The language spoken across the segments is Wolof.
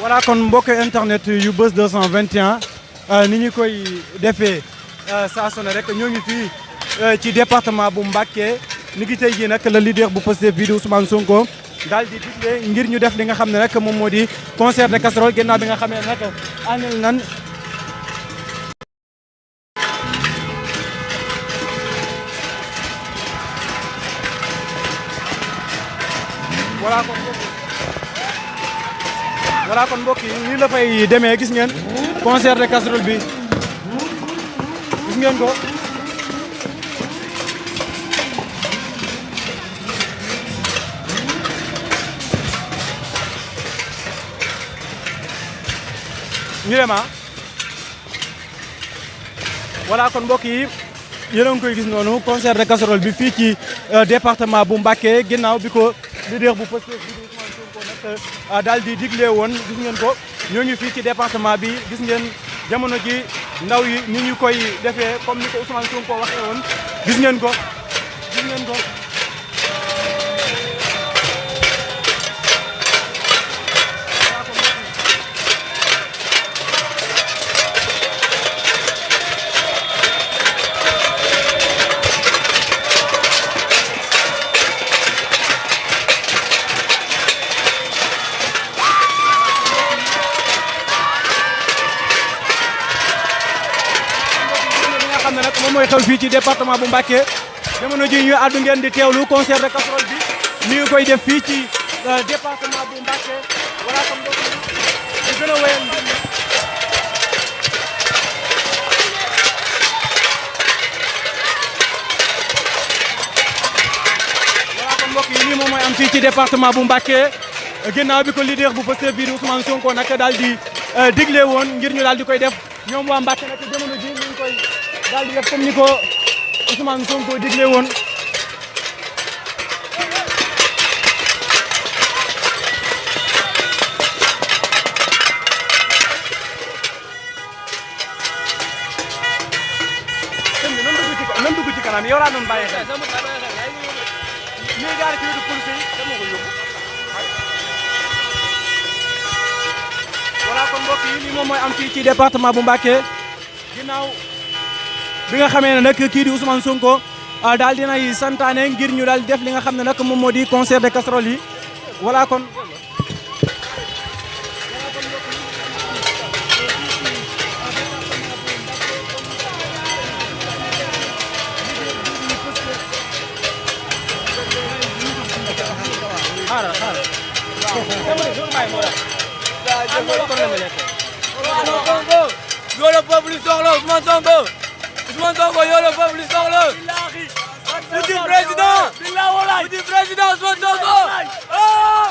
voilà kon mbokk internet yu Buzz 221 ni ñu koy defee saa su ne rek ñoo ngi fii ci département bu Mbacké ni ki tey jii nag le leader bu Pastef bii di Ousmane Sonko daal di digle ngir ñu def li nga xam ne rek moom moo di concert de casserole ginnaaw bi nga xam ne nag àndal nan voilà kon mbokk yi nii la fay demee gis ngeen concert de casserole bi gis ngeen ko ñu dem voilà kon mbokk yi yéen a ngi koy gis noonu concert de casserole bi fii ci département bu Mbacké ginnaaw bi ko leader bu Pastef bi di Ousmane Sonko nag daal di digle woon gis ngeen ko ñoo ngi fii ci département bi gis ngeen jamono ji ndaw yi ni ñu koy defee comme ni ko Ousmane Sonko waxee woon gis ngeen ko gis ngeen ko moom mooy xew fii ci département bu Mbacké jamono ji ñuy àddu ngeen di teewlu concert de casserole bi ni ngi koy def fii ci département bu Mbacké voilà comme mbokk yi di gën a wéyal mbir mi voilà comme mbokk yi lii moom mooy am fii ci département bu Mbacké ginnaaw bi ko leader bu Pastef bi di Ousmane Sonko nag daal di digle woon ngir ñu daal di koy def ñoom waa Mbacké nag jamono ji ñu ngi koy daal di def comme ni ko Ousmane Sonko digle woon nan dugg ci kanam yow laa doon bàyyi xel ñuy gaari ci wetu police yi dama ko yóbbu voilà kon mbokk yi lii moom mooy am fii ci département bu Mbacké ginnaaw bi nga xamee ne nag kii di Ousmane Sonko daal dinay santaane ngir ñu daal def li nga xam ne nag moom moo di concert de casserole yi voilà kon yo le peuple soxla Ousmane Sonko Ousmane Sonko yo le peuple soxla Petit président Petit président Ousmane Sonko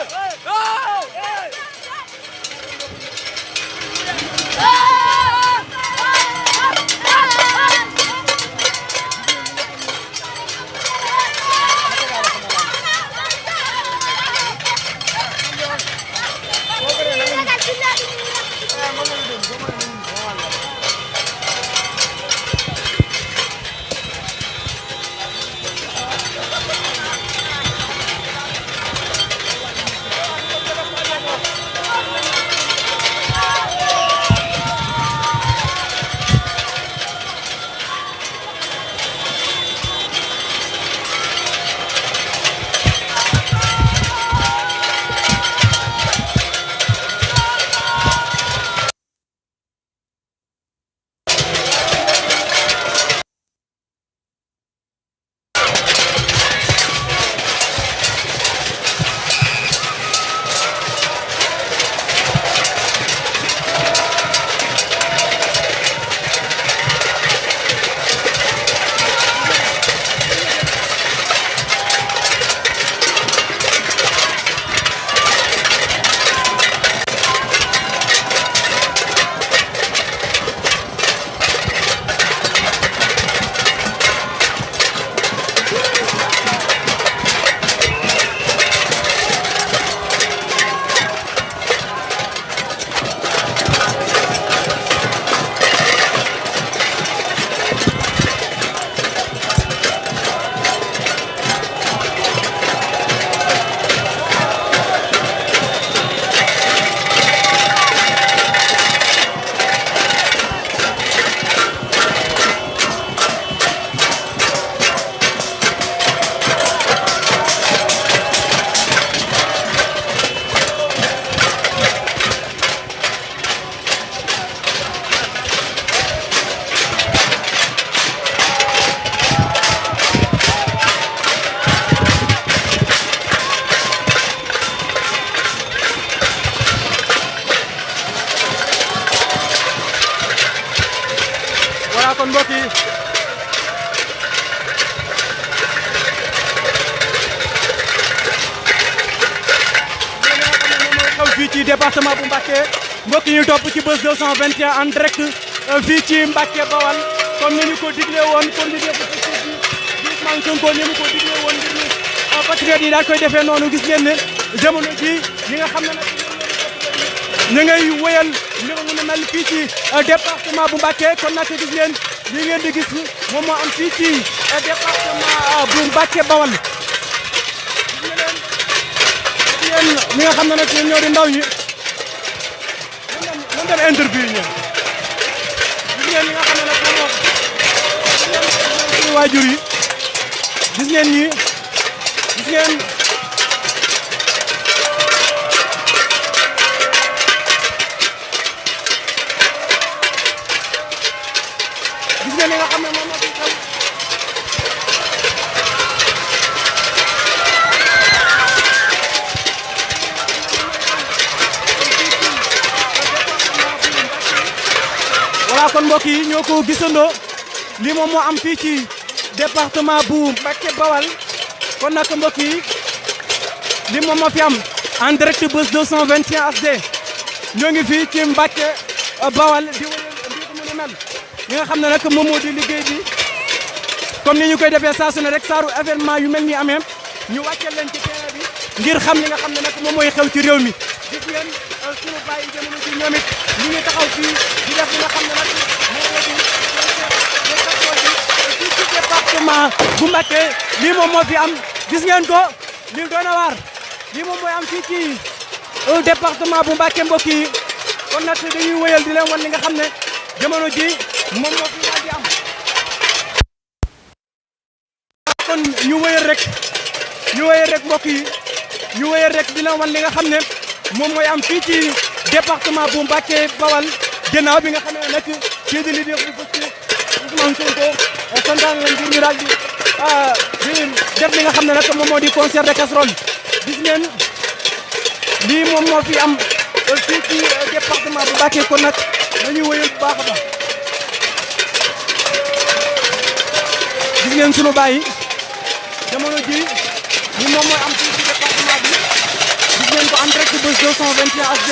fii ci département bu Mbacké mbokk yi ñu topp ci Buzz 221 en direct fii ci Mbacké Bawal comme ni ñu ko digle woon kon li def ci Ousmane Sonko ni ñu ko digle woon ngir patriote yi daal koy defee noonu gis ngeen ne jamono ji ñi nga xam ne nag ñu ngay wéyal li nga mën a mel fii ci département bu Mbacké kon nag gis ngeen li ngeen di gis moom moo am fii ci département bu Mbacké Bawal yéen ñi nga xam ne nag ñoo di ndaw ñi mën dem interview ñoom gis ngeen ñi nga xam ne nag moom suñu waajur yi gis ngeen ñi gis ngeen li nga xam ne moom moo fi xew voilà kon mbokk yi ñoo ko gisandoo lii moom moo am fii ci département bu Mbacké Bawal kon nag mbokk yi lii moom moo fi am en direct Buzz 221 HD ñoo ngi fii ci Mbacké Bawal di wëyal mbir mu nu mel li nga xam ne nag moom moo di liggéey bi comme ni ñu koy defee saa su ne rek saaru événement yu mel ni amee ñu wàcceel leen ci terrain bi ngir xam li nga xam ne nag moom mooy xew ci réew mi gis ngeen sunu bàyyi jamono ji ñoom it ñu ngi taxaw fii di def li nga xam ne nag moom moo di fii ci département bu Mbacké lii moom moo fi am gis ngeen ko lii doy na waar lii moom mooy am fii ci département bu Mbacké mbokk yi kon nag dañuy wéyal di leen wan li nga xam ne jamono ji moom moo fi waaj di am kon ñu wéyal rek mbokk yi ñu wéyal rek di leen wan li nga xam ne moom mooy am fii ci département bu Mbacké Bawal ginnaaw bi nga xam ne nag kii di leader bu Pastef Ousmane Sonko santaan leen ngir ñu daal di def li nga xam ne nag moom moo di concert de casserole gis ngeen lii moom moo fi am fii ci département bu Mbacké kon nag dañuy wéyal bu baax a baax gis ngeen sunu baay jamono ji ni moom mooy am fii ci département bi gis ngeen ko en direct Buzz 221 HD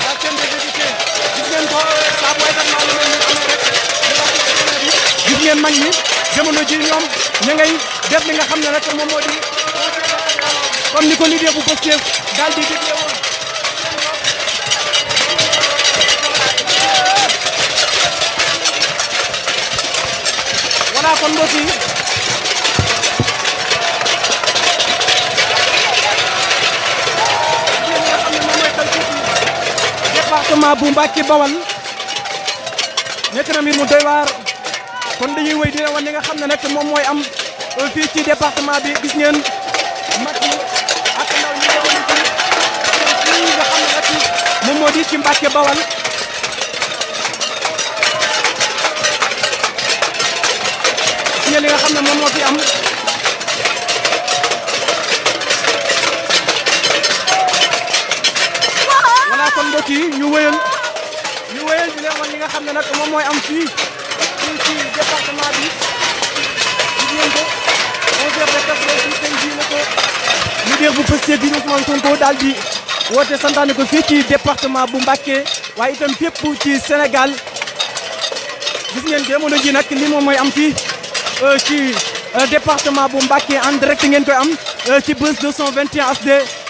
la chaîne de vérité gis ngeen ko saa bu événement lu mel ni amee rek gis ngeen mag ñi jamono ji ñoom ña ngay def li nga xam ne nag moom moo di comme ni ko leader bu Pastef daal di digle woon voilà kon mbokk yi département bu Mbacké Bawal nekk na mbir mu doy waar kon dañuy wéy di leen wan li nga xam ne nag moom mooy am fii ci département bi gis ngeen mag ñi ak ndaw ñi nga xam ne nag moom moo di ci Mbacké Bawal gis ngeen li nga xam ne moom moo fi am voilà kon mbokk yi ñu wéyal di leen wan li nga xam ne nag moom mooy am fii ci département bi gis ngeen ko concert de casserole bi tey jii la ko leader bu Pastef bi Ousmane Sonko daal di woote santaane ko fii ci département bu Mbacké waaye itam fépp ci Sénégal gis ngeen jamono ji nag li moom mooy am fii ci département bu Mbacké en direct ngeen koy am ci Buzz 221 HD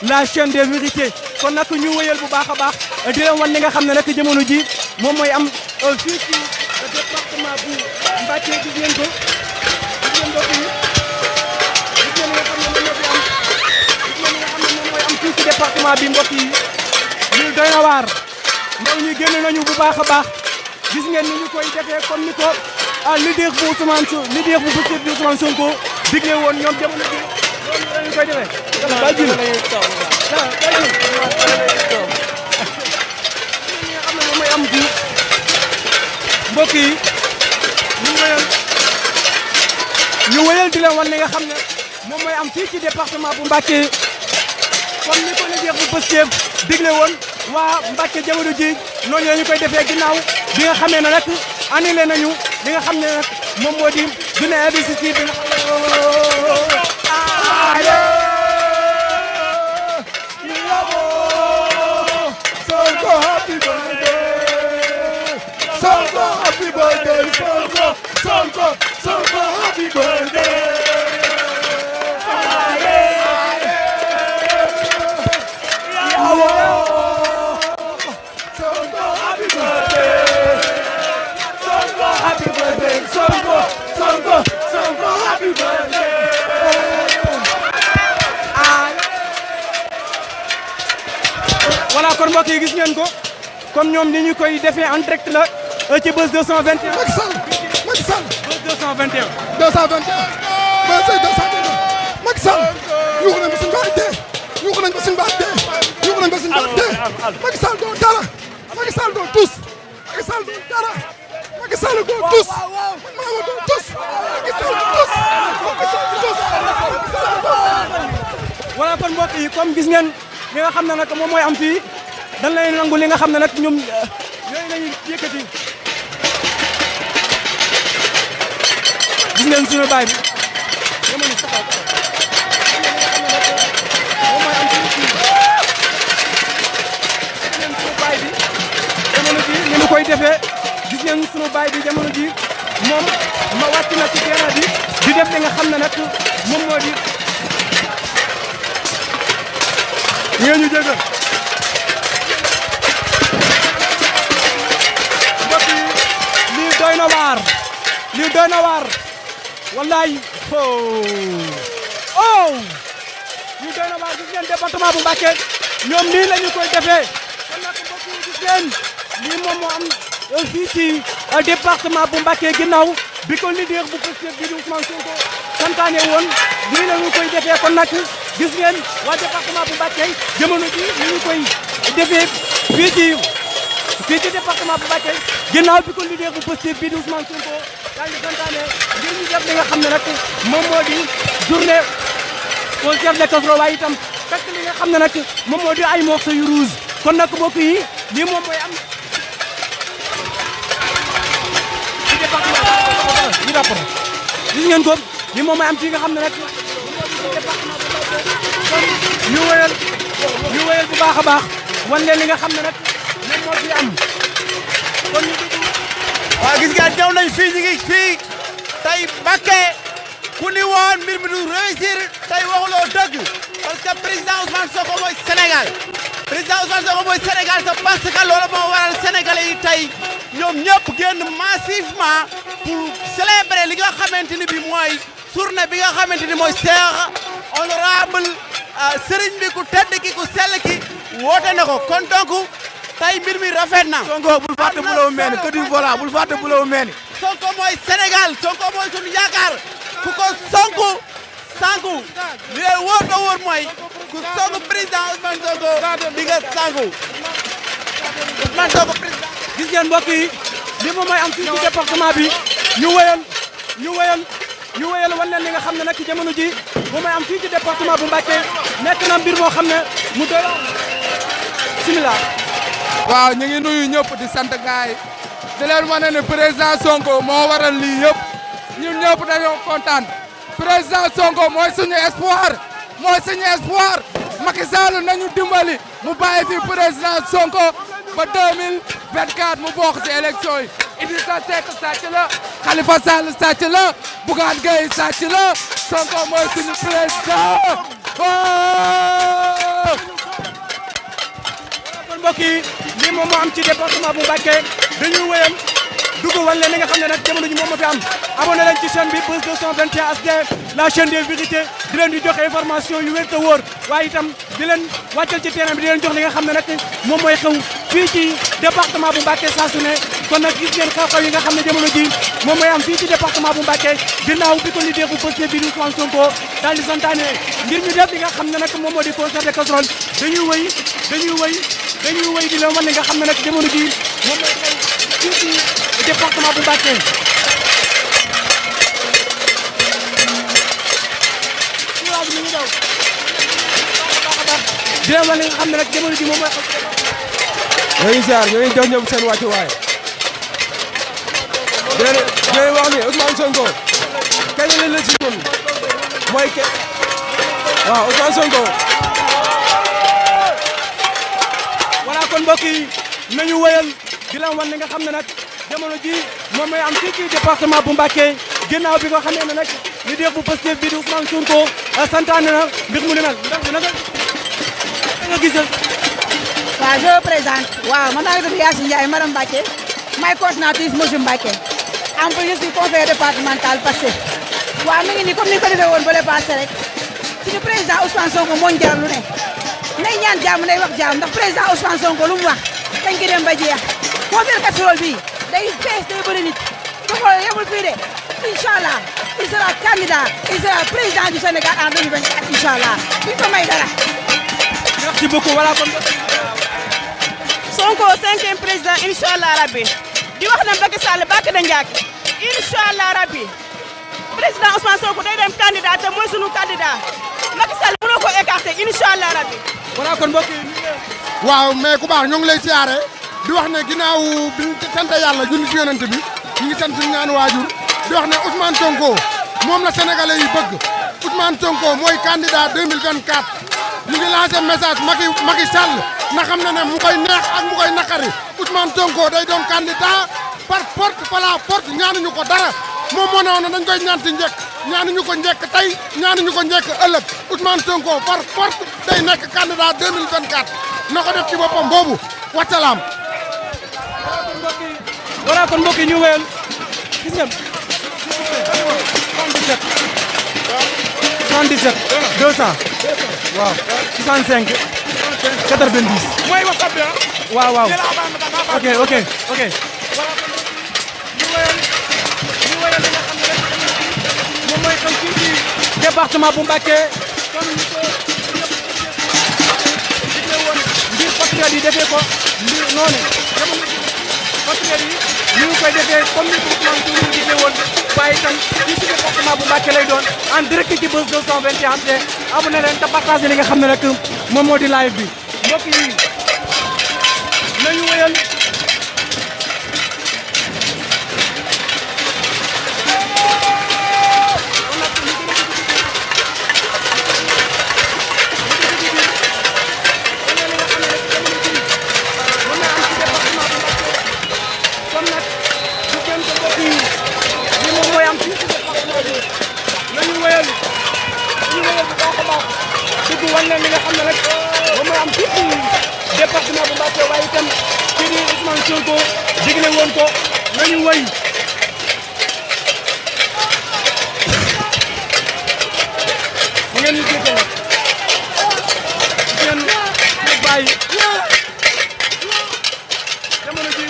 la chaîne des vérités kon nag ñu wéyal bu baax a baax di leen wan li nga xam ne nag jamono ji moom mooy am fii ci département bu Mbacké gis ngeen ko gis ngeen mbokk yi gis ngeen li nga xam ne moom moo fi am gis ngeen li nga xam ne moom mooy am fii ci département bi mbokk yi ñu doy na waar ndaw ñi génn nañu bu baax a baax gis ngeen ni ñu koy defee comme ni ko leader bu Pastef bi Ousmane Sonko digle woon ñoom jamono ji loolu lañu koy defee. am bi mbokk yi ñu wéyal di leen wan li nga xam ne moom mooy am fii ci département bu Mbacké comme ni ko leader bu Pastef digle woon waa Mbacké jamono ji noonu la ñu koy defee ginnaaw bi nga xamee ne nag annulé nañu li nga xam ne nag moom moo di journée investiture bi nga Sonko happy birthday Sonko happy birthday Sonko happy birthday voilà kon mbokk yi gis ngeen ko comme ñoom ni ñu koy defee en direct la ci Buzz 221. Macky Sall Buzz 221. 221 Macky Sall yuuxu nañ ba suñu baat dee yuuxu nañ ba suñu baat dee yuuxu nañ ba suñu baat dee Macky Sall doo dara Macky Sall doo tus Macky Sall doo dara Macky Sall doo tus maa ma doo tus Macky Sall doo tus Macky Sall doo tus Macky Sall doo tus. voilà kon mbokk yi comme gis ngeen li nga xam ne nag moom mooy am fii dañ lay nangu li nga xam ne nag ñoom yooyu lañuy yëkkati gis ngeen suñu baay bi jamono taxaw moom mooy am fii gis ngeen suñu baay bi jamono ji ni mu koy defee gis ngeen suñu baay bi jamono ji moom ma wàcc na ci terrain bi di def li nga xam ne nag moom moo di ngeen ñu jégal mbokk yi lii doy na waar lii doy na waar wallaay oh lii doy na waar gis ngeen département bu Mbacké ñoom nii la ñu koy defee kon nag mbokk yi gis ngeen lii moom moo am fii ci département bu Mbacké ginnaaw bi ko leader bu Pastef bi di Ousmane Sonko santaane woon nii la ñu koy defee kon nag gis ngeen waa département bu Mbacké jamono ji ni ñu koy defee fii ci département bu Mbacké ginnaaw bi ko leader bu Pastef bi di Ousmane Sonko daal di santaane ngir ñu def li nga xam ne nag moom moo di journée concert de casserole waaye itam fekk li nga xam ne nag moom moo di ay morceaux yu rouge kon nag mbokk yi lii moom mooy am ci département ñu rapport gis ngeen ko lii moom mooy am fii nga xam ne nag ñu wéyal bu baax a baax wan leen li nga xam ne nag moom moo fi am kon ñu dugg. waaw gis nga ñëw nañ fii ñu ngi fii tey Mbacké ku ni woon mbir mi du réussir tey waxuloo dëgg parce que président Ousmane Sonko mooy Sénégal président Ousmane Sonko mooy Sénégal c'est parce que loolu moo waral Sénégalais yi tey ñoom ñëpp génn massivement pour célébrer li nga xamante ni bi mooy journée bi nga xamante ni mooy Cheikh honorable Serigne bi ku tedd ki ku sell ki woote na ko kon donc tey mbir mi rafet na. Sonko bul fàtte bu la meeni que du voilà bul fàtte bu la meeni Sonko mooy Sénégal Sonko mooy sunu yaakaar ku ko sonku sanku li lay wóor ba wóor mooy ku sonku président Ousmane Sonko di nga sanku Ousmane Sonko président. gis ngeen mbokk yi li moom mooy am fii ci département bi ñu wéyal wan leen li nga xam ne nag ci jamono ji moom mooy am fii ci département bu Mbacké nekk na mbir moo xam ne mu doy bismillah. waaw ñu ngi nuyu ñëpp di sant gaay di leen wane ne président Sonko moo waral lii yëpp ñun ñëpp dañoo kontaan président Sonko mooy suñu espoir Macky Sall nañu dimbali mu bàyyi fi président Sonko ba 2024 mu bokk ci élection yi Idrissa Seck sàcc la Khalifa Sall sàcc la Bougane Gueye sàcc la Sonko mooy suñu président kon mbokk yi lii moom moo am ci département bu Mbacké dañuy wéyal dugg wan leen li nga xam ne nag jamono ji moom moo fi am abonné leen ci chaîne bi Buzz 221 HD la chaîne des vérités di leen di joxe information yu wér te wóor waaye itam di leen wàccal ci terrain bi di leen jox li nga xam ne nag moom mooy xew fii ci département bu Mbacké saa su ne kon nag gis ngeen xew-xew yi nga xam ne jamono ji moom mooy am fii ci département bu Mbacké ginnaaw bi ko leader bu Pastef bi di Ousmane Sonko daal di santaane ngir ñu def li nga xam ne nag moom moo di concert de casserole dañuy wéy di leen wan li nga xam ne nag jamono ji moom mooy xew fii ci département bu Mbacké di leen wan li nga xam ne nag jamono ji moom mooy xew ñoo ngi ziar ñoo ngi jox ñëpp seen wàccuwaay dinañ wax ni Ousmane Sonko kañ la ci ñun mooy ke waaw Ousmane Sonko. voilà kon mbokk yi nañu wéyal di leen wan li nga xam ne nag jamono ji moom mooy am fii ci département bu Mbacké ginnaaw bi nga xamee ne nag leader bu Pastef bi di Ousmane Sonko santaane na mbir mu ne mel ndax dina nga gisal. waaw je présente waaw man maa ngi tudd Yacine Ndiaye madame Mbacké may coordinatrice monsieur Mbacké en plus je suis conseiller départemental Pastef waaw mi ngi nii comme ni ko defee woon ba le passé rek suñu président Ousmane Sonko moo ñu jaral lu ne nay ñaan jàmm nay wax jàmm ndax président Ousmane Sonko lu mu wax dañ ko dem ba jeex boo fee casserole bi day fees day bëri nit te xool yemul fii de inchallah il sera candidat il sera président du Sénégal en 2024 inchallah duñ ko may dara. merci beaucoup voilà kon. Sonko 5e président inchallah rabbi di wax na Macky Sall bàkk na njaak inchallah rabbi président Ousmane Sonko day dem candidat te mooy sunu candidat Macky Sall mënoo ko écarter inchallah rabbi. voilà kon mbokk yi. waaw mais ku baax ñoo ngi lay siyaare di wax ne ginnaaw bi ñu sant yàlla junni ci yonent bi ñu ngi sant suñu ñaan waajur di wax ne Ousmane Sonko moom la sénégalais yi bëgg Ousmane Sonko mooy candidat 2024 ñu ngi lancé message Macky Sall na xam ne mu koy neex ak mu koy naqari Ousmane Sonko day doon candidat par porte par la porte ñaanuñu ko dara moom moo ne woon dañ koy ñaan ci njëkk ñaanuñu ko njëkk tey ñaanuñu ko njëkk ëllëg Ousmane Sonko par porte day nekk candidat 2024 na ko def ci boppam boobu wasalaam. voilà kon mbokk yi ñu wéyal gis ngeen 77 200 waaw 65 90 mooy WhatsApp bi waaw waaw ok ñu wéyal li nga xam ne rek moom mooy xam fii ci département bu Mbacké comme ni ko digle woon ngir patriote yi defee ko mbir noonu jamono ji patriote yi ñu ngi koy defee comme ni ko Ousmane Sonko digle woon waaye itam fii ci département bu Mbacké lay doon en direct ci Buzz 221 te abonné leen te partagé li nga xam ne rek moom moo di live bi mbokk yi nañu wéyal wan leen li nga xam ne rek moom mooy am fii ci département bu Mbacké waaye itam kii di Ousmane Sonko digle woon ko nañu wëy mu ngeen ñu jiite nag ngeen ñu bàyyi jamono ji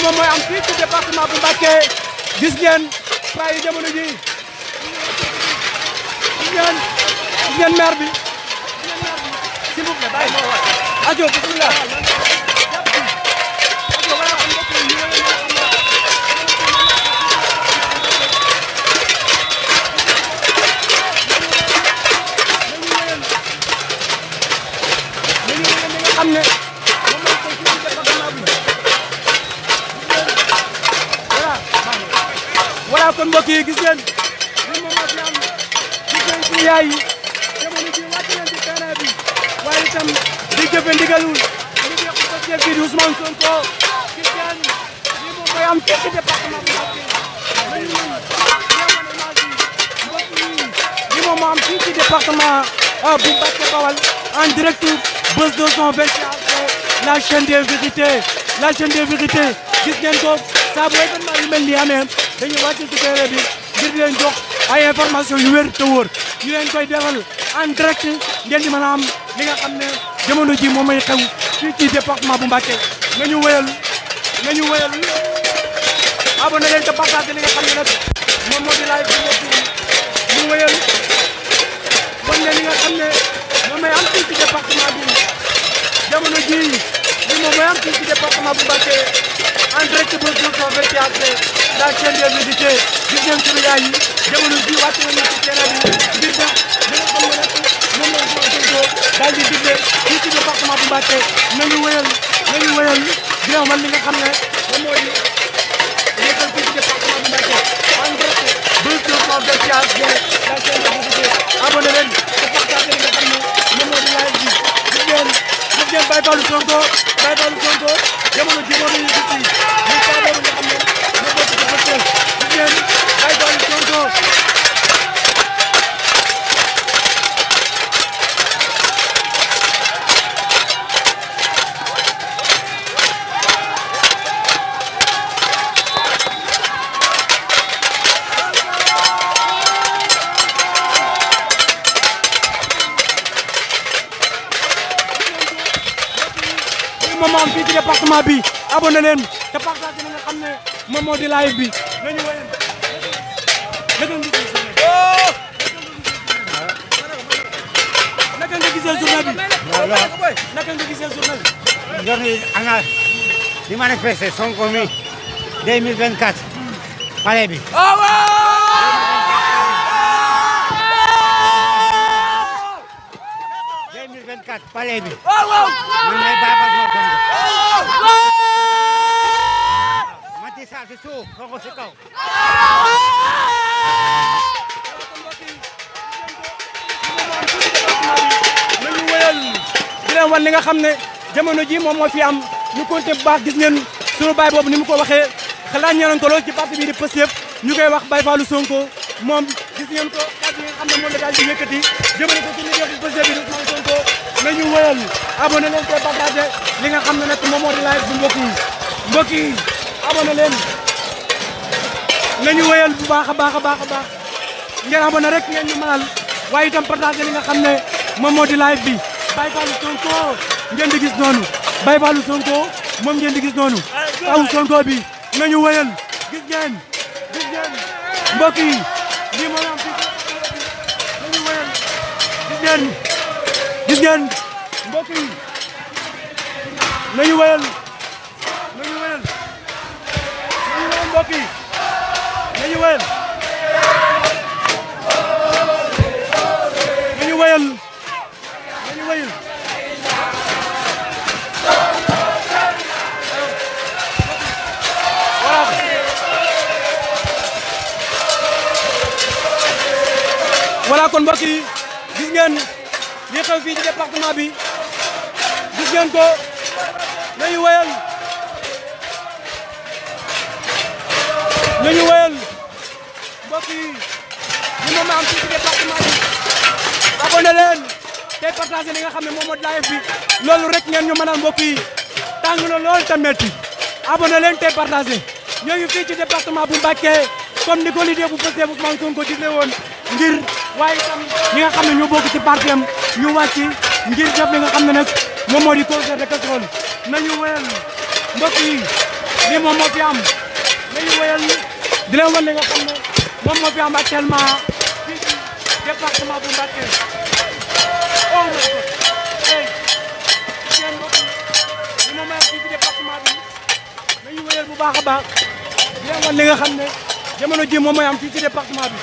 moom mooy am fii ci département bu Mbacké gis ngeen fra yi jamono ji gis ngeen maire bi s'il vous plaît bàyyi ajo bismillah xam ne voilà kon mbokk yi gis ngeen li moom moo fi am gis ngeen suñu yaay yi jamono ji wàcc leen ci terrain bi waaye itam di jëfe ndigalul li di ko chef bi di Ousmane Sonko gis ngeen li moom mooy am fii ci département bu Mbacké li moom moo am fii ci département bu Mbacké Bawal en direct Buzz 221 la chaîne des vérités gis ngeen ko saa bu événement yu mel nii amee dañuy wàcc ci terrain bi ngir di leen jox ay information yu wér te wóor ñu leen koy defal en direct ngeen di mën a am li nga xam ne jamono ji moom mooy xew fii ci département bu Mbacké nañu wéyal abonné leen te partagé li nga xam ne nag moom moo di live bi ñu wéyal wan ne li nga xam ne moom mooy am fii ci département bi jamono jii lii moom mooy am fii ci département bu Mbacké en direct ba 221 la chaîne des médias gis ngeen sunu yaay yi jamono jii wàcc nañu ci terrain bi ngir def li nga xam ne nag moom la Ousmane Sonko daal di digle fii ci département bu Mbacké nañu wéyal di leen wan li nga xam ne moom moo di nekkal fii ci département bu Mbacké en direct ba 221 la chaîne des médias abonné leen te partagé li nga xam ne moom moo di live bi gis ngeen Baye Fallou Sonko jamono ji moo dañuy gis muy pas boobu nga xam ne moo bokk ci Pastef gis ngeen Baye Fallou Sonko moom am fii ci département bi abonné leen te partagé li nga xam ne moom moo di live bi nañu wéyal naka nga gisee journée bi naka nga gisee journée bi journée ana di manifester Sonko mi 2024 palais bi 2024 palais bi man may Baye Fallou Sonko Macky Sall si suuf Sonko si kaw nañu wéyal di leen wan li nga xam ne jamono ji moom moo fi am ñu compté bu baax gis ngeen sunu baay boobu ni mu ko waxee xalaat ñeneen ko lool ci parti bi di Pastef ñu koy wax Baye Fallou Sonko moom gis ngeen ko kàddu yi nga xam ne moom la daal di yëkkati jëmale ko ci liggéey bu Pastef bi di Ousmane Sonko nañu wéyal abonné leen te partagé li nga xam ne nag moom moo di live bu mbokk yi abonné leen nañu wéyal bu baax a baax ngeen abonné rek ngeen ñu mënal waaye itam partagé li nga xam ne moom moo di live bi Baye Fallou Sonko ngeen di gis noonu Baye Fallou Sonko moom ngeen di gis noonu aw Sonko bi nañu wéyal gis ngeen mbokk yi lii moo am fii nañu wéyal gis ngeen mbokk yi nañu wéyal mbokk yi nañu wéyal voilà kon mbokk yi gis ngeen li xew fii ci département bi gis ngeen ko nañu wéyal mbokk yi li moom am fii ci département bi abonné leen te partagé li nga xam ne moom moo di live bi loolu rek ngeen ñu mën a mbokk yi tàng na lool te metti abonné leen te partagé ñoo ngi fii ci département bu Mbacké comme ni ko leader bu Pastef Ousmane Sonko digle woon ngir waaye itam ñi nga xam ne ñoo bokk ci parti am ñu wàcc ngir def li nga xam ne nag moom moo di concert de casserole nañu wéyal mbokk yi lii moom moo fi am nañu wéyal di leen wan li nga xam ne moom moo fi am actuellement fii ci département bu Mbacké oh my God hey seen mbokk yi moom moo am fii ci département bi nañu wéyal bu baax a baax di leen wan li nga xam ne jamono ji moom mooy am fii ci département bi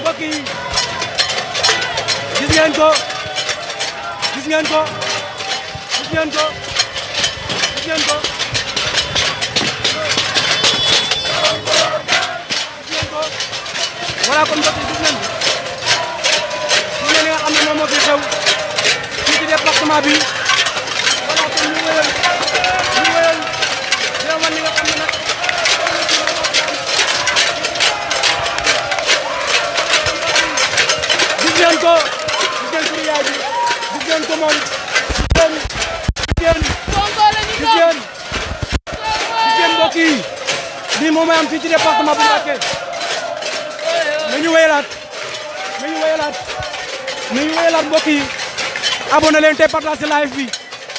mbokk yi gis ngeen ko voilà kon mbokk yi gis ngeen li nga xam ne moom moo fi xew fii ci département bi voilà kon ñu wéyal dina wan li nga xam ne nag gis ngeen suñu yaay bi gis ngeen ko moom gis ngeen mbokk yi lii moom mooy am fii ci département bu Mbacké nañu wéyalaat mbokk yi abonné leen te partagé live bi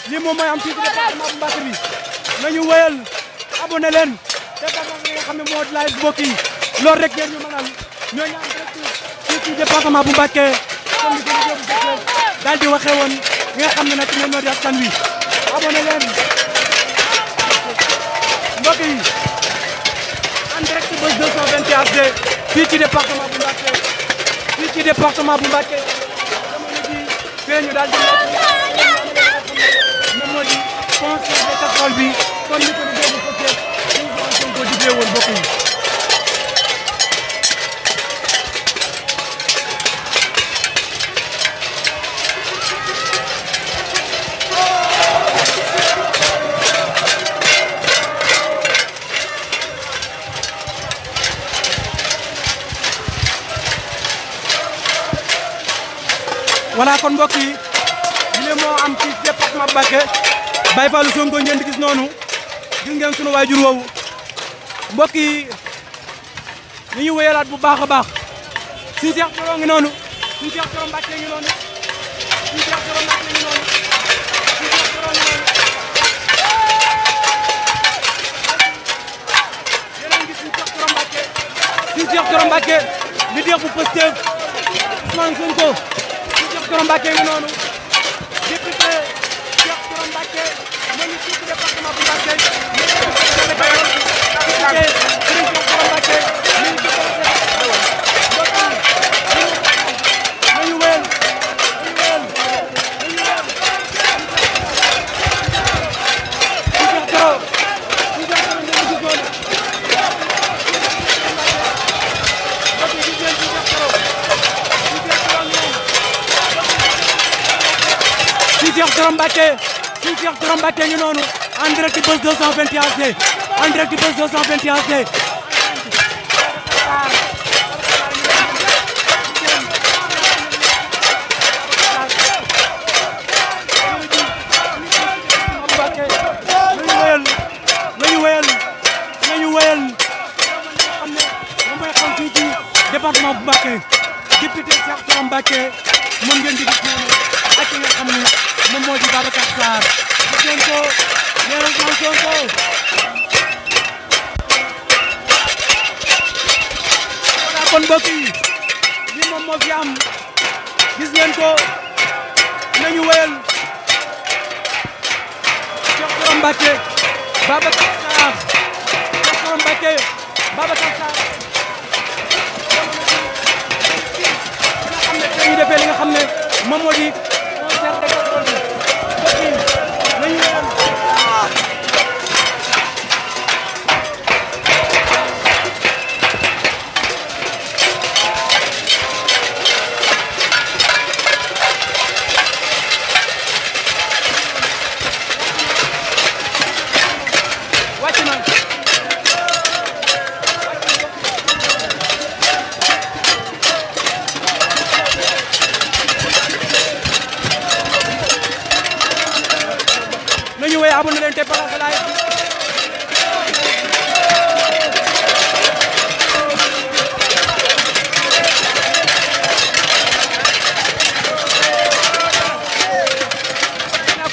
lii moom mooy am fii ci département bu Mbacké bi nañu wéyal abonné leen te partagé li nga xam ne moo di live mbokk yi loolu rek ngeen ñu mënal ñoo ñaan rek fii ci département bu Mbacké comme ni ko daal di waxee woon nga xam ne nag ñoom ñoo di askan wi abonné leen mbokk yi en direct Buzz 221 HD fii ci département bu Mbacké jamono ji fee ñu daal di moom moo di concert de casserole bi kon ni ko di déglu peut-être ñu ko digle woon mbokk yi voilà kon mbokk yi lii moo am ci département Mbacké Baye Fallou Sonko ngeen di gis noonu gis ngeen sunu waajur woowu mbokk yi ñu ngi wéyalaat bu baax a baax suñu Cheikh Thioro ngi noonu suñu Cheikh Thioro Mbacké ngi noonu suñu Cheikh Thioro Mbacké ngi noonu suñu Cheikh Thioro ngi noonu yéen a ngi gis suñu Cheikh Thioro Mbacké suñu Cheikh Thioro Mbacké leader bu Pastef Ousmane Sonko Thioro Mbacké ngi noonu député Cheikh Thioro Mbacké moo ngi fii ci département bu Mbacké Cheikh Thioro Mbacké ngi noonu en direct Buzz 221 HD en direct Buzz 221 HD nañu wéyal xam ne moom mooy xam fii ci département bu Mbacké député Cheikh Thioro Mbacké moom ngeen di gis noonu ak ki nga xam ne moom moo di Babacar Sarr gis ngeen ko nee na Ousmane Sonko voilà kon mbokk yi lii moom moo fi am gis ngeen ko nañu wéyal Cheikh Thioro Mbacké Babacar Sarr Cheikh Thioro Mbacké Babacar Sarr nga xam ne tey ñu defee li nga xam ne moom moo di concert de casserole bi mbokk yi nañu wéyal wàcc na nañu wéy abonné leen te partage live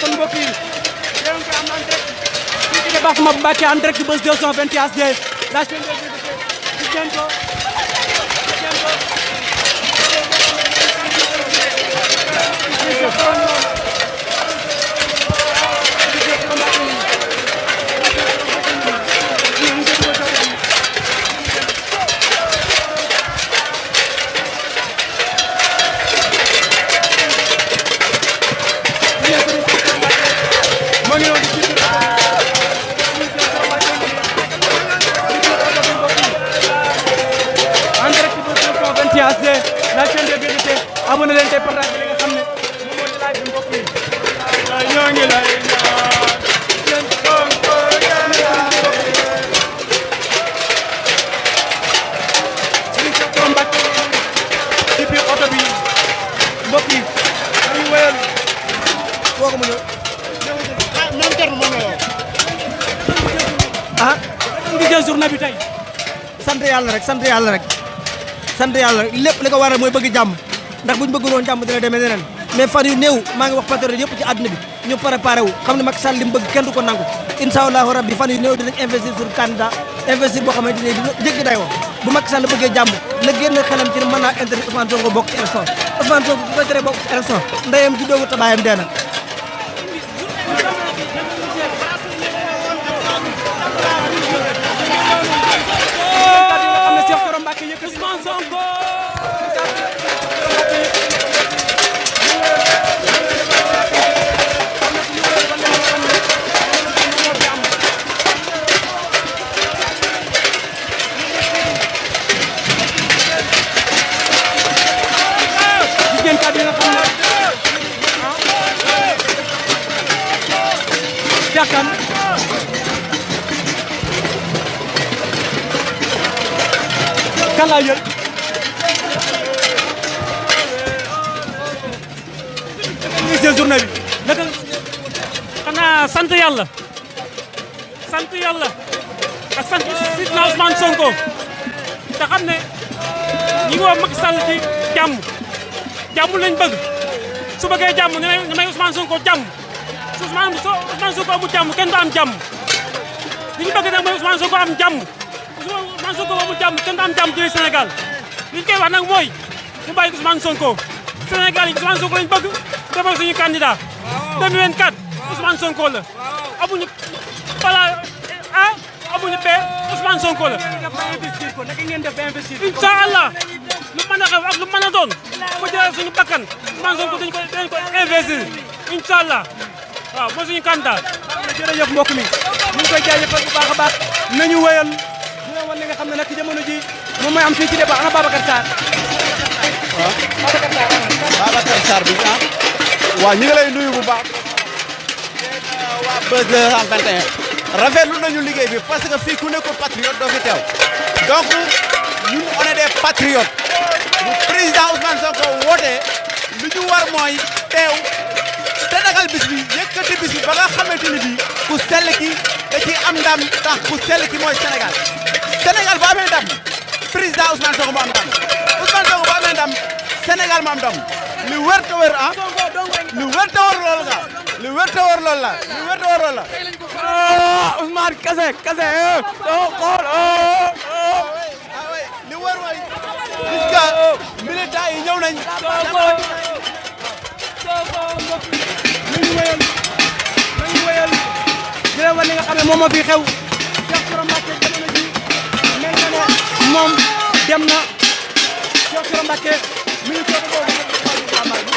kon mbokk yi yéen ko am en direct fii ci département bu Mbacké en direct Buzz 221 HD la chaîne des députés gis ngeen ko la chaîne des députés abonné leen te partage li nga xam ne moom moo di live bi mbokk yi ñoo ngi lay Serigne Cheikh Thioro Mbacké ci biir oto bi mbokk yi dañuy wéyal woo ko mu ñëw même terme moom la ah ngi jël journée bi tey sant yàlla rek sant yàlla rek sant yàlla lépp li ko waral mooy bëgg jàmm ndax buñ bëgg woon jàmm dina demee neneen mais fan yu néew maa ngi wax patriote yëpp ci àdduna bi ñu préparé wu xam ne Macky Sall li mu bëgg kenn du ko nangu incha allahu rabbi fan yu néew dinañ investir sur candidat investir boo xamante ne dina jéggi dayoo bu Macky Sall bëggee jàmm na génn xelam ci ne mën naa interdit Ousmane Sonko bokk ci élection Ousmane Sonko bu ko teree bokk ci élection ndeyam ju doogu tabaayam dee na kan laa jël gisee journée bi naka xanaa sant yàlla ak sant Sidna Ousmane Sonko te xam ne ñi ngi woo Macky Sall ci jàmm lañ bëgg su bëggee jàmm ne may Ousmane Sonko jàmm su Ousmane Sonko amul jàmm kenn du am jàmm li ñu bëgg nag mooy Ousmane Sonko am jàmm Ousmane Sonko amul jàmm kenn du am jàmm ci Sénégal li ñu koy wax nag mooy ñu bàyyi Ousmane Sonko Sénégal yi Ousmane Sonko lañ bëgg defal suñu candidat 2024 Ousmane Sonko la amuñu bala A amuñu B Ousmane Sonko la incha allah lu mën a xew ak lu mën a doon bu jëlee suñu bakkan Ousmane Sonko dañ ko investir incha allah waaw mooy suñu candidat. jërëjëf mbokk mi ñu ngi koy jaajëfal bu baax a baax nañu wéyal dina wan li nga xam ne nag jamono ji moom mooy am fii ci débat ana Babacar Sarr. waaw Babacar Sarr bi ah. waaw ñu ngi lay nuyu bu baax. waa Buzz 221 rafetlu nañu liggéey bi parce que fii ku nekkul patriote doo fi teew donc ñun on est des patriotes bu président Ousmane Sonko wootee li ñu war mooy teew te dagal bis bi yëkkati bis bi ba nga xamante ni bii ku sell ki da ciy am ndam tax ku sell ki mooy Sénégal Sénégal bu amee ndam président Ousmane Sonko mu am ndam Ousmane Sonko bu amee ndam Sénégal mu am ndam li wër te wër ah li wër te wër loolu nga li wër te wër loolu la li wër te wër loolu la. Ousmane kase doo xool li wër mooy gis nga militant yi ñëw nañ. nañu wéyal di leen wan li nga xam ne moom moo fi xew Cheikh Thioro Mbacké jamono ji mel na ne moom dem na Cheikh Thioro Mbacké mi ngi toog boobu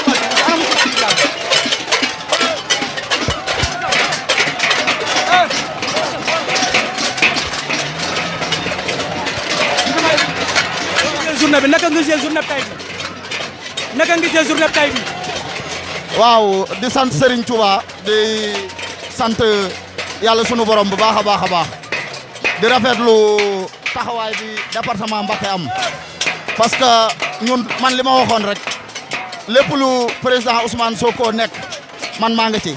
journée bi naka nga gisee journée tay bi naka nga gisee journée tay bi waaw di sant Serigne Touba di sant yàlla sunu borom bu baax a baax a baax di rafetlu taxawaay bi département Mbacké am parce que ñun man li ma waxoon rek lépp lu président Ousmane Sonko nekk man maa nga ci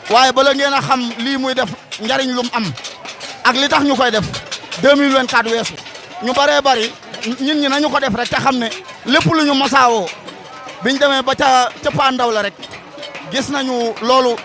waaye bala ngeen a xam lii muy def njariñ lum am ak li tax ñu koy def 2024 weesu ñu bëree bëri ñun ñi nañu ko def rek te xam ne lépp lu ñu masaawoo biñ demee ba ca pandaw la rek gis nañu loolu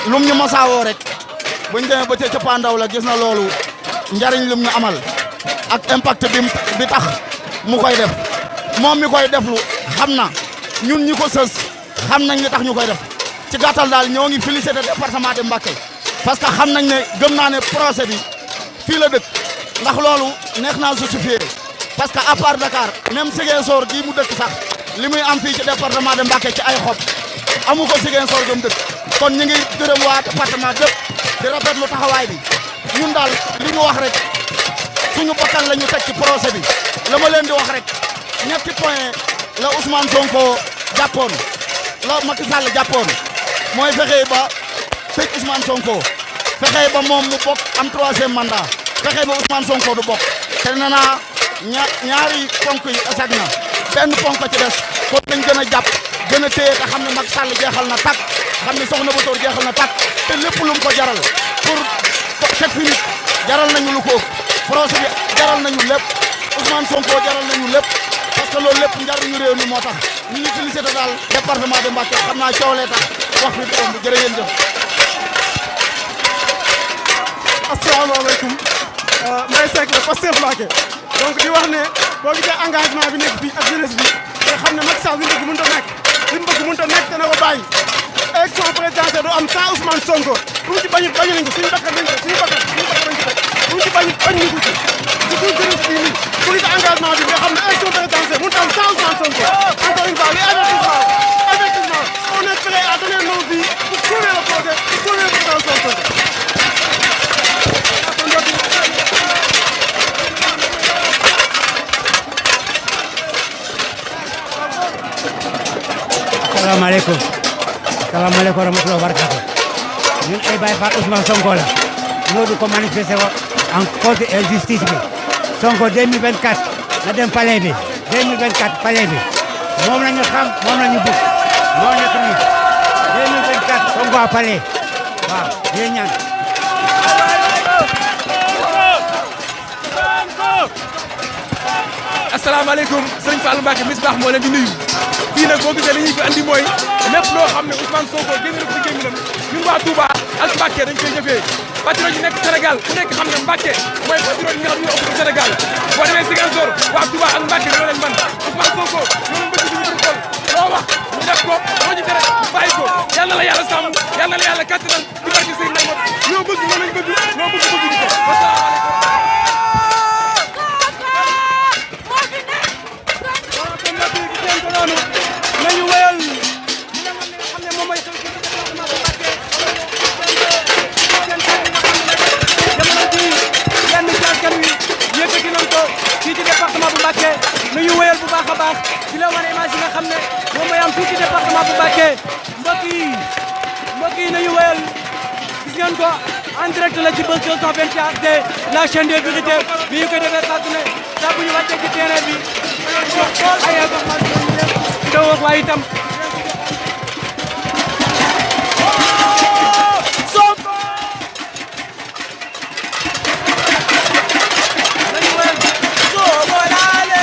lum ñu masaawoo rek buñ demee ba ca pandaw la gis na loolu njariñ lum ñu amal ak impact bi tax mu koy def moom mi koy deflu xam na ñun ñi ko sës xam nañ li tax ñu koy def ci gàttal daal ñoo ngi félicité département de Mbacké parce que xam nañ ne gëm naa ne procès bi fii la dëkk ndax loolu neex naa justifié parce que à part Dakar même Ziguinchor gii mu dëkk sax li muy am fii ci département de Mbacké ci ay xob amu ko Ziguinchor gëm dëkk kon ñu ngi gërëm waa département dëpp di rafetlu taxawaay bi ñun daal li ñu wax rek suñu bakkan la ñu teg ci procès bi la ma leen di wax rek ñetti point la Ousmane Sonko jàppoon la Macky Sall jàppoon mooy fexe ba tëj Ousmane Sonko fexe ba moom mu bokk am 3e mandat fexe ba Ousmane Sonko du bokk te nee naa ñaari ponk yi esag na benn ponk ci des kon nañ gën a jàpp gën a téye te xam ne Macky Sall jeexal na tàkk xam ne soxna Bator jeexal na tàkk te lépp lu mu ko jaral pour teg fi nit jaral nañu lu ko projet bi jaral nañu lépp Ousmane Sonko jaral nañu lépp parce que loolu lépp njariñu réew mi moo tax ñu ngi félicité daal département de Mbacké xam naa coow lee tax wax fi doom jërë ngeen jëf. asalaamaaleykum Mbaye Seck la Pastef Mbacké donc di wax ne boo gisee engagement bi nekk fii ak jeunesse bi nga xam ne Macky Sall li mu bëgg mënut a nekk li mu bëgg mënut a nekk dana ko bàyyi élection présidentielle du am sans Ousmane Sonko bu mu ci bañu nañ ko suñu bakkan nañ ko suñu bakkan lañ ci teg bu mu ci bañu ñu ko ci surtout jeunesse bi nii bu gisee engagement bi nga xam ne élection présidentielle mënut a am sans Ousmane Sonko encore une fois li avertissement on est prêt à donner nos vies pour sauver le projet pour sauver le président Sonko. Assalamualaikum. Assalamualaikum warahmatullahi wabarakatuh. Ñun ay Baye Fall Ousmane Sonko la. Ñoo di ko manifester en contre injustice bi. Sonko 2024 na dem palais bi. 2024 palais bi. Moom lañu xam, moom lañu bëgg. Moo nekk nii. 2024 Sonko à palais. Waaw, yéen ñaan. asalaamaaleykum sëñ Fallou Mbacké Misbah moo leen di nuyu fii nag boo gisee li ñuy fi andi mooy lépp loo xam ne Ousmane Sonko génn na ko ci gémminam ñun waa Touba ak Mbacké dañ koy jëfee patriote yi nekk Sénégal ku nekk xam ne Mbacké mooy patriote yi nga xam ne ñoo ëpp Sénégal boo demee Ziguinchor waa Touba ak Mbacké ñoo leen man Ousmane Sonko ñoo leen bëgg ñu bëgg xool loo wax ñu def ko moo ñu tere bàyyi ko yal na la yàlla sàmm yal na la yàlla kattanal ci barke Sëriñ Mamour ñoo bëgg ñoo lañ bëgg ñoo bëgg ñu ko wasalaamaaleykum nañu wéyal li nga xam ne moom mooy xew ci département bu Mbacké jamono ji yenn ci askan wi yëkkati nañ ko fii ci département bu Mbacké nañu wéyal bu baax a baax di la wane image yi nga xam ne moom mooy am fii ci département bu Mbacké mbokk yi nañu wéyal gis ngeen ko en direct la ci Buzz 221 de la chaîne des vérités bi ñu koy defee saa su ne saa bu ñu wàccee ci terrain bi ay information yi doo wax waaye itam Sonko nañu wéyal Sonko laale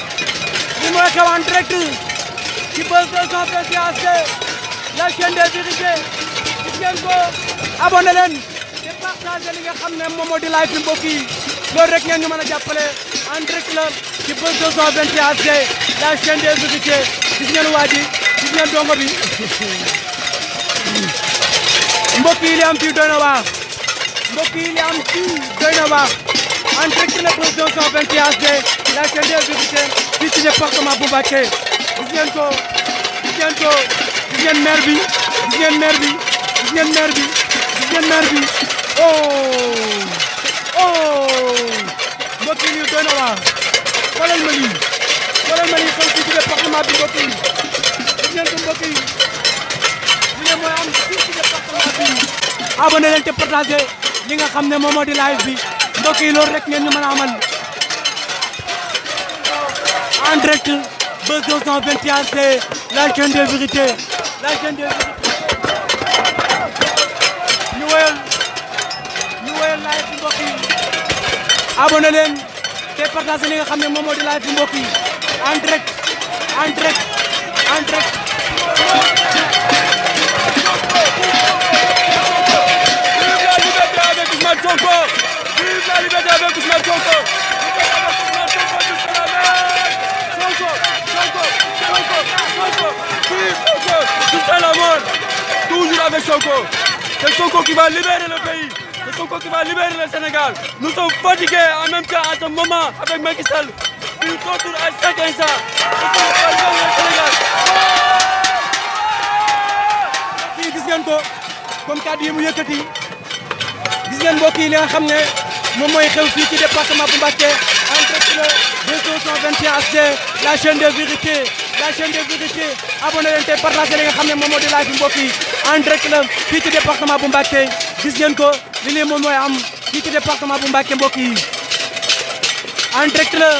en direct ci Buzz 221 la chaîne des vérités gis ngeen ko abonné leen te partagé li nga xam ne moom moo di live bi mbokk yi loolu rek ngeen ñu mën a jàppale en direct la ci Buzz 221 la chaîne des vérités gis ngeen waa ji gis ngeen dongo bi mbokk yi li am fii doy na waar mbokk yi li am fii doy na waar en direct la Buzz 221 la chaîne des vérités fii ci département bu Mbacké gis ngeen ko gis ngeen ko gis ngeen maire bi gis ngeen maire bi gis ngeen maire bi gis ngeen maire bi mbokk yi doy na waar xoolal ma lii xew fii ci département bi mbokk yi gis ngeen ko mbokk yi li nga mooy am fii ci département bi abonné leen te partagé li nga xam ne moom moo di live bi mbokk yi loolu rek ngeen ñu mën a amal en direct Buzz 221 c'est la chaîne des vérités la chaîne des vérités ñu wéyal live bi mbokk yi abonné leen te partagé li nga xam ne moom moo di live bi mbokk yi en direct Sonko, vive la liberté avec Ousmane Sonko. Jusqu'à la mort, toujours avec Sonko. C'est Sonko qui va libérer le pays. C'est Sonko qui va libérer le Sénégal. Nous sommes fatigués en même temps à ce moment avec Macky Sall. Il contourne à chaque instant. kii gis ngeen ko comme kàddu yi mu yëkkati gis ngeen mbokk yi li nga xam ne moom mooy xew fii ci département bu Mbacké en direct le 221 HD la chaîne de vérité abonné leen tey partagé li nga xam ne moom moo di live bi mbokk yi en direct la fii ci département bu Mbacké gis ngeen ko li lii moom mooy am fii ci département bu Mbacké mbokk yi en direct la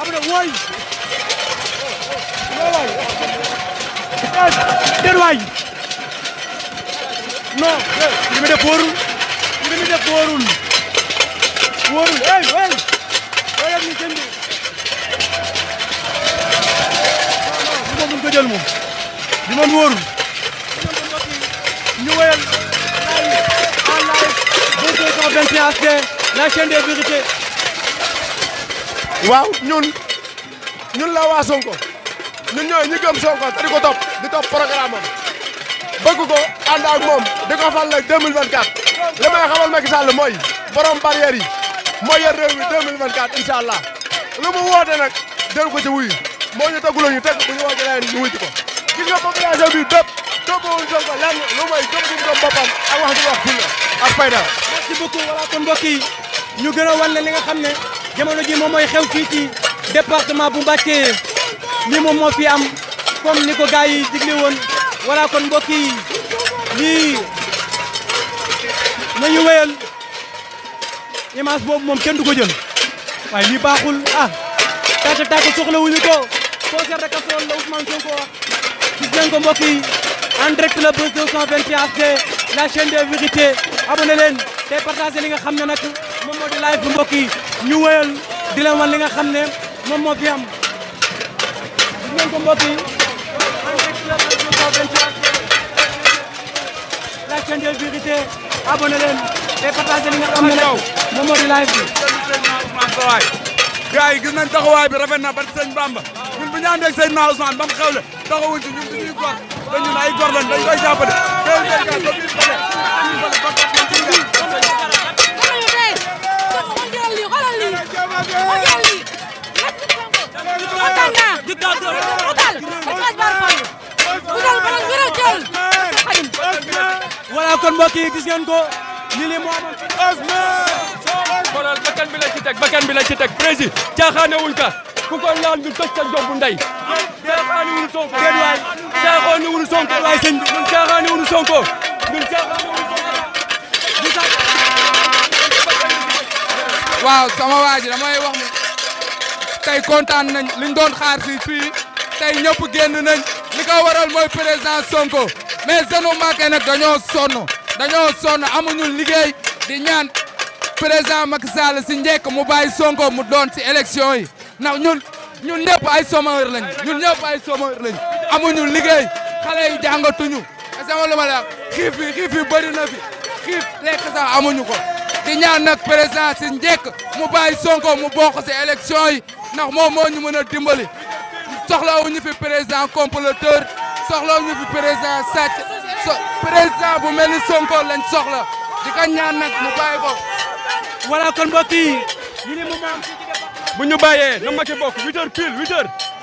abonné wooy déet waay non li mu def wóorul hey wooyal ñu seen bi non moom ko jël moom li moom wóorul ñu woyal en live 221 HD la chaîne des vérités waaw ñun la waa Sonko ñun ñooy ñi gëm Sonko te di ko topp di topp programme am bëgg ko ànd ak moom di ko fal nag 2024 li may xamal Macky Sall mooy borom barrière yi mooy yor réew mi 2024 incha allah lu mu woote nag del ko ci wuyu moo ñu taguloo ñu teg bu ñu woote leen ñu wuyu ko gis nga population bi bépp toppawuñ Sonko lenn lu mooy gëm gum gëm boppam ak wax di wax fulla ak fayda. merci beaucoup voilà kon mbokk yi ñu gën a wan li nga xam ne jamono ji moom mooy xew fii ci département bu Mbacké lii moom moo fi am comme ni ko gars yi digle woon voilà kon mbokk yi lii nañu wéyal image boobu moom kenn du ko jël waaye lii baaxul tàkk soxla wuñu ko concert de casserole la Ousmane Sonko gis ngeen ko mbokk yi en direct la Buzz 221 HD la chaîne des vérités abonné leen te partagé li nga xam ne nag moom moo di live bu mbokk yi ñu wéyal di leen wan li nga xam ne moom moo fi am gis ngeen ko mbokk yi en direct la Buzz 221 la chaîne des vérités abonné leen te partagé li nga xam ne nag moom moo di live bi. gars yi gis nañ taxawaay bi rafet na ba sëñ Bamba ñun bu ñu àndee ak sëñ Ma Ousmane ba mu xewle taxawuñ ci ñun dañuy gor te ñun ay gor lañ dañ koy jàppale. voilà kon mbokk yi gis ngeen ko lii moo amoon. xoolal bakkan bi la ci teg président caaxaane wuñ ka ku ko laal ñu toj sa njombu ndey caaxaane wuñu Sonko caaxaane wuñu Sonko waay sëñ bi ñun caaxaane wuñu Sonko ñun caaxaane wuñu Sonko waaw sama waa ji damay wax ne tey kontaan nañ liñ doon xaar si fii tey ñëpp génn nañ li ko waral mooy président Sonko mais jeune Mbacké nag dañoo sonn amuñu liggéey di ñaan président Macky Sall si njëkk mu bàyyi Sonko mu doon si élection yi ndax ñun ñëpp ay chômeur lañ amuñu liggéey xale yi jàngatuñu sama lu ma la xiif yi bëri na fi xiif lekk sax amuñu ko di ñaan nag président si njëkk mu bàyyi Sonko mu bokk si élection yi ndax moom moo ñu mën a dimbali soxlawuñu fi président comploteur soxlawuñu fi président sàcc président bu mel ni Sonko lañ soxla di ko ñaan nag mu bàyyi ko. voilà kon mbokk yi bu ñu bàyyee na Macky bokk 8h pile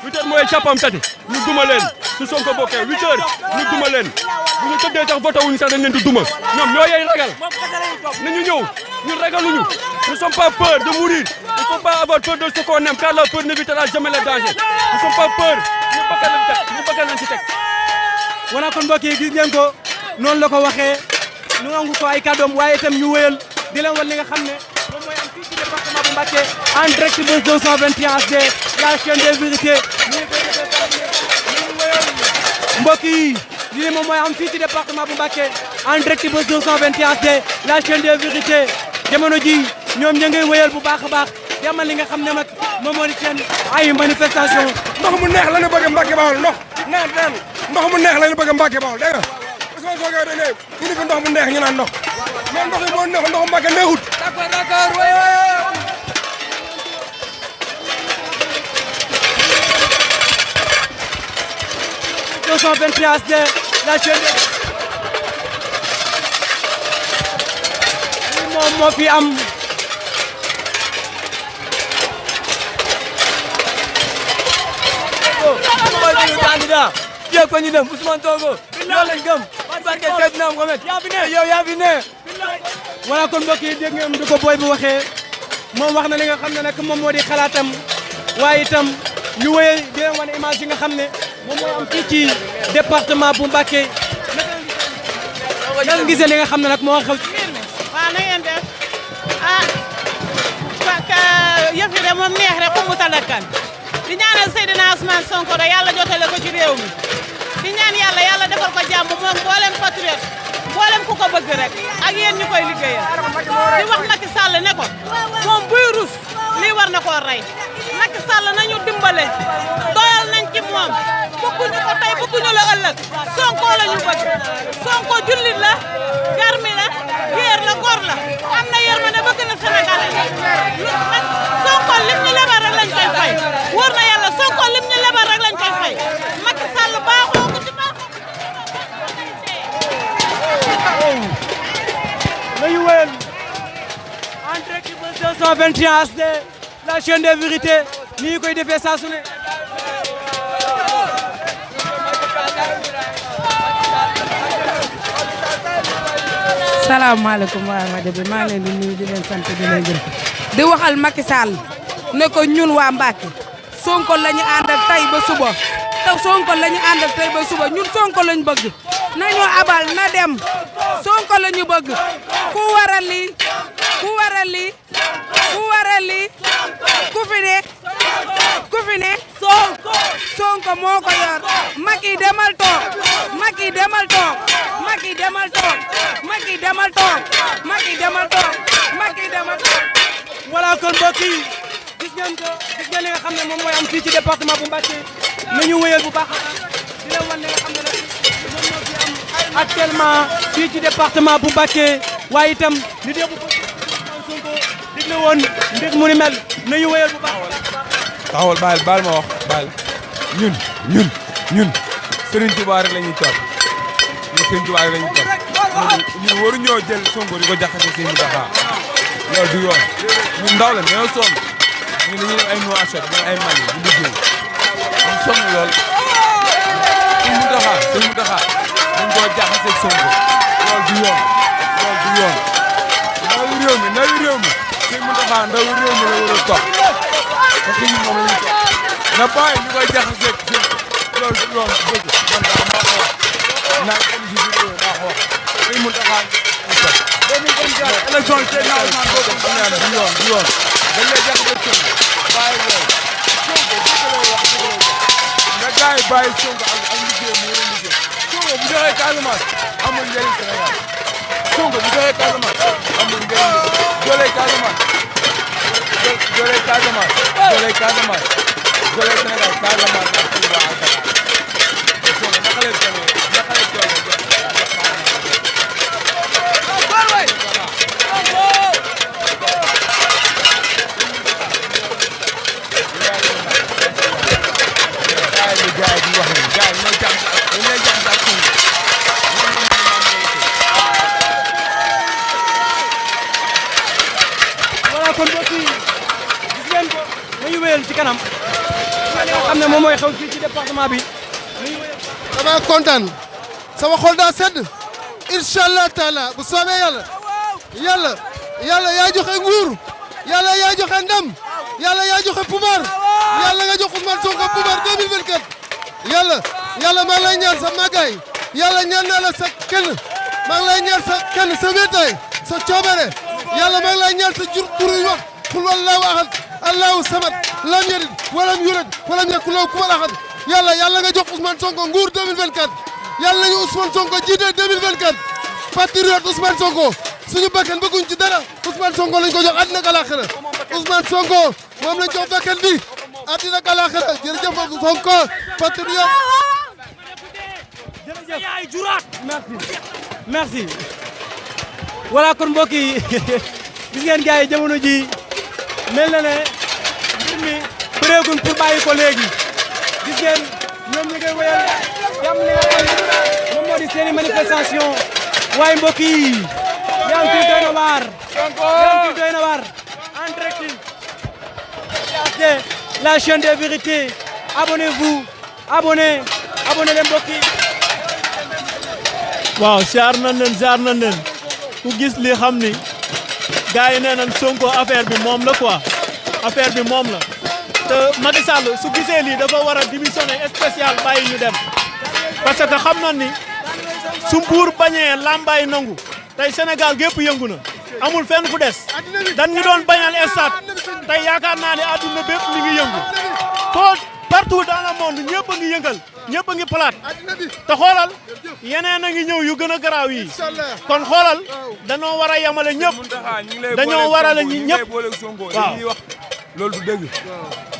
8h mooy càppam tati ñu duma leen su Sonko bokkee 8h ñu duma leen bu ñu tëddee tax voté wuñu sax dañ leen di duma ñoom ñoo yey ragal nañu ñëw ñun ragaluñu nous ne sommes pas peur de mourir il ne faut pas avoir peur de ce qu'on aime car la peur n'évitera jamais le danger nous ne sommes pas peur ñu bakkan lañ ci teg voilà kon mbokk yi gis ngeen ko noonu la ko waxee ñu nangu ko ay kàddoom waaye itam ñu wéyal di leen wan li nga xam ne moom mooy am fii ci département bu Mbacké en direct Buzz 221 HD la chaîne des vérités mbokk yi lii moom mooy am fii ci département bu Mbacké en direct Buzz 221 HD la chaîne des vérités jamono ji ñoom ña ngay wéyal bu baax a baax di amal li nga xam ne nag moom moo di seen ay manifestation ndox mu neex la ñu bëgg Mbacké Bawol ndox naan ndox mu neex lañu bëgg Mbacke Bawol dégg nga Ousmane Sonko dañ ne indi fi ndox mu neex ñu naan ndox mais ndox yi moo neex ndoxu Mbacke neexut. d'accord oui. 221 de la chaîne moom moo fi am mooy suñu candidat jéeg ko ñu dem Ousmane Sonko loolu lañ gëm barke Seydina Mohamed yaa fi ne voilà kon mbokk yi dégg ngeen di ko booy bu waxee moom wax na li nga xam ne nag moom moo di xalaatam waaye itam ñu wéyee di leen wane image yi nga xam ne moom mooy am fii ci département bu Mbacké naka nga gisee li nga xam ne nag moo xew ci mbir mi waaw na ngeen def yëf yi de moom neex rek xumbu talakan di ñaanal Seydina Ousmane Sonko rek yàlla jotale ko ci réew mi di ñaan yàlla defal ko jàmm moom mboolem patriote mboolem ku ko bëgg rek ak yéen ñu koy liggéeyal di wax Macky Sall ne ko moom buy rus lii war na koo rey Macky Sall nañu dimbale doyal nañ ci moom bëgguñu ko tey bëgguñu la ëllëg Sonko la ñu bëgg Sonko jullit la garmi la géer la góor la am na yërmande bëgg na Sénégalais Sonko lim ñu lebal rek lañ koy fay wóor na yàlla Sonko lim ñu lebal rek lañ koy fay Macky Sall baaxoo ko ci baaxoo nañu wéyal en direct bu 221 HD la chaîne des vérités ni ñu koy defee saa su ne salaamaaleykum waa rajo bi maa ngi leen di nuyu di leen sant di leen gërëm di waxal Macky Sall ne ko ñun waa Mbacké Sonko la ñu ànd ak tey ba suba te Sonko la ñu ànd ak tey ba suba ñun Sonko lañ bëgg nañu abal na dem Sonko la ñu bëgg ku waral lii ku waral lii ku waral lii ku fi ne Sonko moo ko yor Macky demal toog Macky demal toog Macky demal toog Macky demal toog Macky demal toog Macky demal toog voilà kon mbokk yi gis ngeen li nga xam ne moom mooy am fii ci département bu Mbacké nañu wéyal bu baax di leen wan li nga xam ne nag moom moo fi am actuellement fii ci département bu Mbacké waaye itam li dee bu Sonko digle woon mbir mu ni mel nañu wéyal bu baax taxawal baal ma wax baal ñun Serigne Touba rek la ñuy topp ñun Serigne Touba rek la ñuy topp ñun waruñoo jël Sonko di ko jaxase si Mountakha loolu du yoon ñun ndaw la ñoo sonn ñun dañuy def ay no achat ay Mali di liggéey ñun sonn lool si Mountakha dañ koo jaxase ak Sonko loolu du yoon ndaw réew mi si Mountakha ndaw réew mi la war a topp parce que ñun moom la ñuy topp na bàyyi ñu koy jaxase ak loolu du yoon dëgg man daal maa ko wax naa ko si biir maa ko wax si Mountakha élection yi seen naaw man boobu du yoon dañ lay jaxase ak Sonko bàyyi loolu Sonko dëgg lay wax na gars yi bàyyi Sonko ak liggéey mu war a liggéey Sonko bu joxee Casamance amul njëriñ Sénégal Sonko bu joxee Casamance amul njëriñ doole Casamance doole Sénégal Casamance ak Touba ak Dakar Sonko naka lay demee naka lay doole kon mbokk yi gis ngeen ko nañu wéyal ci kanam li nga xam ne moom mooy xew fii ci département bi nañu wéyal. dama kontaan sama xol daa sedd incha allah taala bu soobee yàlla yaa joxe nguur yàlla yaa joxe ndam yàlla yaa joxe pouvoir yàlla nga jox Ousmane Sonko pouvoir 2024 yàlla maa ngi lay ñaan sa màggaay yàlla ñaan naa la sa kenn maa ngi lay ñaan sa kenn sa wéetaay sa coobare yàlla maa ngi lay ñaan sa jur tur yi wax xul wallaahu ahad allahu samad lam yalid walam yulad walam yakun lahu kufuwan ahad yàlla nga jox Ousmane Sonko nguur 2024 yàlla nañu Ousmane Sonko jiite 2024 patriote Ousmane Sonko suñu bakkan bëgguñ ci dara Ousmane Sonko lañ ko jox àddina ak àllaaxira Ousmane Sonko moom lañ jox bakkan bi àddina ak àllaaxira jërëjëf Sonko patriote merci voilà kon mbokk yi gis ngeen gars yi jamono ji mel na ne mbir mi bëreegun pour bàyyi ko léegi gis ngeen ñoom ñu ngi wéyal jàmm li nga xam ne moom moo di seeni manifestation waaye mbokk yi yaa ngi fi doy na waar yaa ngi fi doy na waar en direct la chaîne des vérités abonnez-vous abonnez leen mbokk yi waaw ziar nañ leen ku gis li xam ni gars yi nee nañ Sonko affaire bi moom la quoi affaire bi moom la te Macky Sall su gisee lii dafa war a démissionner spécial bàyyi ñu dem parce que xam nañ ni su Mbour bañee lambaay nangu tey Sénégal gépp yëngu na amul fenn fu des dañ ñu doon bañal stade tey yaakaar naa ne adduna bépp mi ngi yëngu foo partout dans le monde ñëpp a ngi yëngal ñëpp a ngi palaat te xoolal yeneen a ngi ñëw yu gën a garaaw yi kon xoolal dañoo war a yemale ñëpp dañoo war a la ñëpp waaw loolu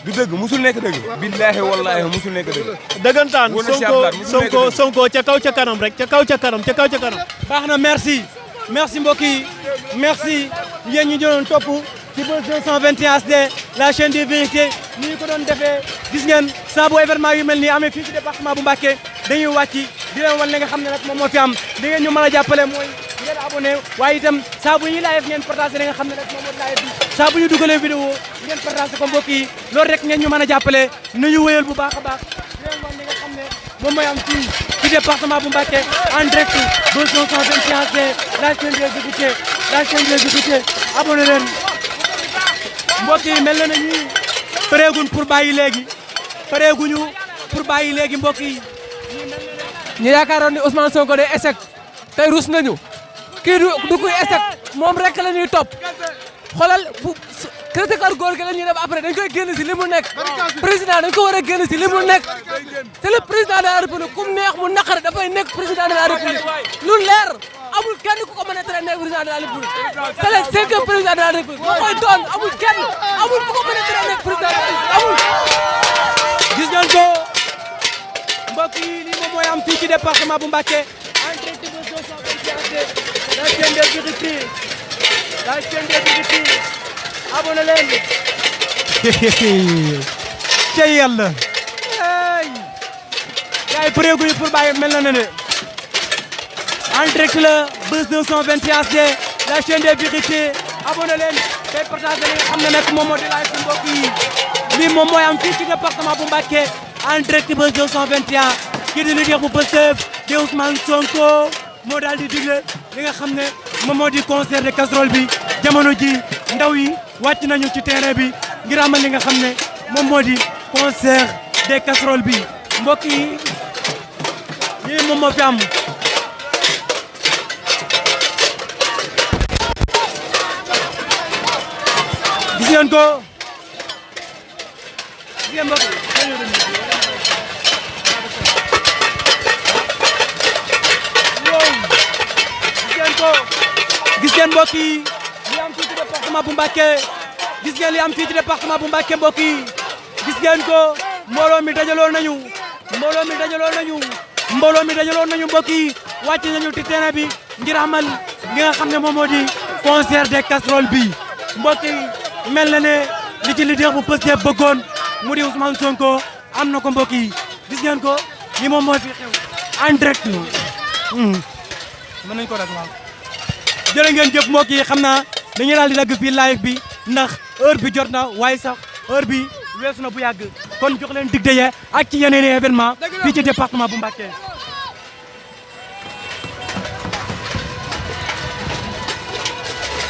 du dëgg musul nekk dëgg billaahi wallaahi musul nekk dëgg dëggantaan Sonko ca kaw ca kanam rek ca kaw ca kanam baax na merci mbokk yi merci yéen ñu doon topp ci Buzz 221 HD la chaîne des vérités ni ñu ko doon defee gis ngeen saa bu événement yu mel nii amee fii ci département bu Mbacké dañuy wàcc di leen wan li nga xam ne nag moom moo fi am li ngeen ñu mën a jàppale mooy ngeen abonné waaye itam saa bu ñuy live ngeen partagé li nga xam ne nag moom moo live bi saa bu ñu dugalee vidéo ngeen partagé ko mbokk yi loolu rek ngeen ñu mën a jàppale nañu wéyal bu baax a baax di leen wan li nga xam ne moom mooy am fii ci département bu Mbacké en direct Buzz 221 HD la chaîne des vérités abonné leen mbokk yi mel na ñuy pareeguñ pour bàyyi léegi mbokk yi ñu yaakaaroon ni Ousmane Sonko day échec tey rus nañu kii du kuy échec moom rek la ñuy topp xoolal bu critiquer góor gi la ñuy def après dañ koy génn si li mu nekk président dañ ko war a génn si li mu nekk c'est le président de la république kum neex mu naqare dafay nekk président de la république lu leer amul kenn ku ko mën a tere nekk président de la république c'est le 5e président de la république moo koy doon amul kenn amul ku ko mën a tere nekk président de la république amul gis ngeen ko mbokk yi lii moom mooy am fii ci département bu Mbacké en direct Buzz 221 la chaîne des vérités abonné leen cey yàlla gars yi pareeguñu pour bàyyi mel na ne en direct la Buzz 221 HD la chaîne des vérités abonné leen tey partagé li nga xam ne nag moom moo di live ci mbokk yi lii moom mooy am fii ci département bu Mbacké en direct Buzz 221 kii di leader bu Pastef di Ousmane Sonko moo daal di digle li nga xam ne moom moo di concert de casserole bi jamono ji ndaw yi wàcc nañu ci terrain bi ngir amal li nga xam ne moom moo di concert de casserole bi mbokk yi lii moom moo fi am gis ngeen ko gis ngeen mbokk gis ngeen mbokk yi li am fii ci département bu Mbacké gis ngeen li am fii ci département bu Mbacké mbokk yi gis ngeen ko mbooloo mi dajaloon nañu mbokk yi wàcc nañu ci terrain bi ngir amal li nga xam ne moom moo di concert de casserole bi mbokk yi mel na ne li ci leader bu Pastef bëggoon mu di Ousmane Sonko am na ko mbokk yi gis ngeen ko li moom moo fi xew en direct mën nañ ko rek waaw jërë ngeen jëf mbokk yi xam naa dañuy daal di dagg fii live bi ndax heure bi jot na waaye sax heure bi weesu na bu yàgg kon jox leen dig daje ak ci yeneen événement fii ci département bu Mbacké